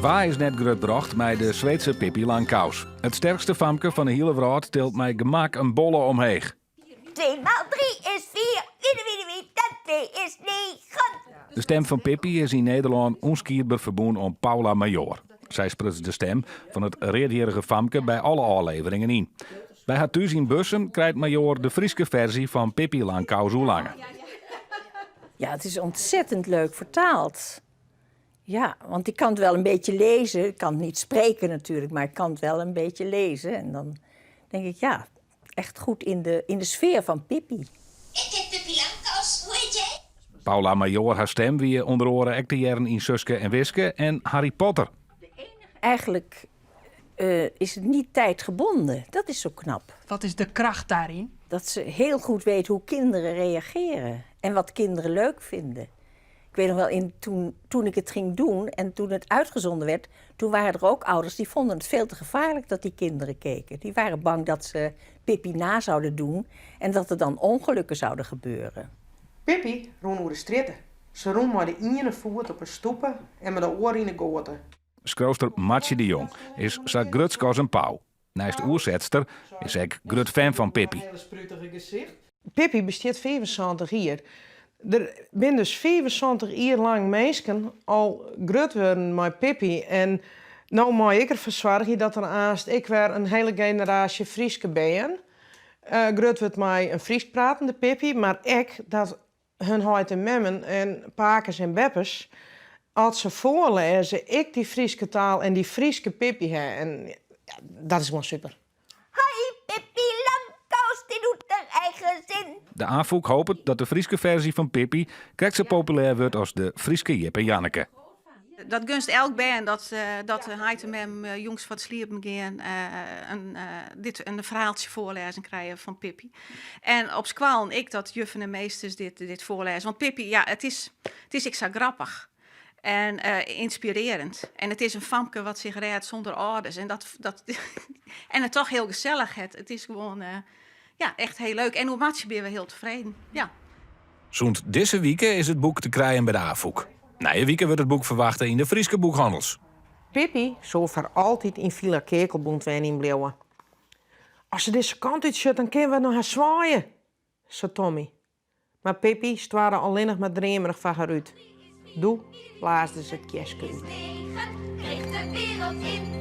Wa is net grutbrocht mei de Sweedse Pippi Langkous? It sterkste famke fan 'e hiele wrâld tilt mei gemak in bolle omheech. 2 maal 3 is 4, wiede wiede wied, en 2 is 9. De stem fan Pippi is yn Nederlân ûnskiedber ferbûn oan Paula Major. Sy spruts de stem fan it readhierrige famke by alle ôfleveringen yn. By har thús yn Bussum krijt Major de Fryske ferzy fan Pippi Langkous oerlange. Ja, het is ontzettend leuk vertaald. Ja, want ik kan het wel een beetje lezen. Ik kan het niet spreken natuurlijk, maar ik kan het wel een beetje lezen. En dan denk ik, ja, echt goed in de, in de sfeer van Pippi. Ik heet Pippi Langkous, hoe heet jij? Paula Major har stem wie ûnder oare ek te hearren yn Suske en Wiske en Harry Potter. Eigenlijk eh, is het niet tijdgebonden. Dat is zo knap. Wat is de kracht daarin? Dat ze heel goed weet hoe kinderen reageren en wat kinderen leuk vinden. Ik weet nog wel, in, toen, toen ik het ging doen en toen het uitgezonden werd, toen waren er ook ouders die vonden het veel te gevaarlijk dat die kinderen keken. Die waren bang dat ze Pippi na zouden doen en dat er dan ongelukken zouden gebeuren. Pippi rûn oer de strjitte. Se rûn mei de iene foet op 'e stoepe en mei de oare yn 'e goate. Skriuwster Martsje de Jong is sa grutsk as in pau. Neist oersetster is se ek grut fan fan Pippi. Pippi bestiet 75 jier. Der binne dus 75 jier lang minsken al grut wurden mei Pippi en no mei ik derfoar soargje dat der aanst ek wer in hiele generaasje Fryske bern grut wurdt mei in Frysk pratende Pippi, mar ek dat hun heit en memmen en pakes en beppes, as se foarlêze, ek dy Fryske taal en dy Fryske Pippi ha. En dat is gewoan super. Hoi Pippi Langkous, die doet d'r eigen zin. De Afûk hopet dat de Fryske ferzje fan Pippi krekt sa populêr wurdt as de Fryske Jip en Janneke. Dat gunst elk bern dat, dat de heit en mem jûns foar it sliepen gean in, dit, in ferhaaltsje foarlêzen krije fan Pippi. En op skoallen ek dat juffen en meesters dit, dit foarlêze. Want Pippi, ja, it is, it is ek sa grappich en ynspirearjend. En it is in famke wat sich rêdt sûnder âlders. En, dat, dat, en it toch hiel gesellich hat. It is gewoan ja, echt hiel leuk. En oer Martsje binne we hiel tefreden. Ja. Sûnt dizze wike is it boek te krijen by de Afûk. Nije wike wurdt it boek ferwachte yn de Fryske boekhannels. Pippi soe foar altyd yn Villa Keakelbûnt wenjen bliuwe. As se dizze kant út sjocht, dan kinne we nei har swaaie, sei Tommy. Mar Pippi stoarre allinnich mar dreamerich foar har út. Doe blaasde se it kjerske út. Kricht de wereld in.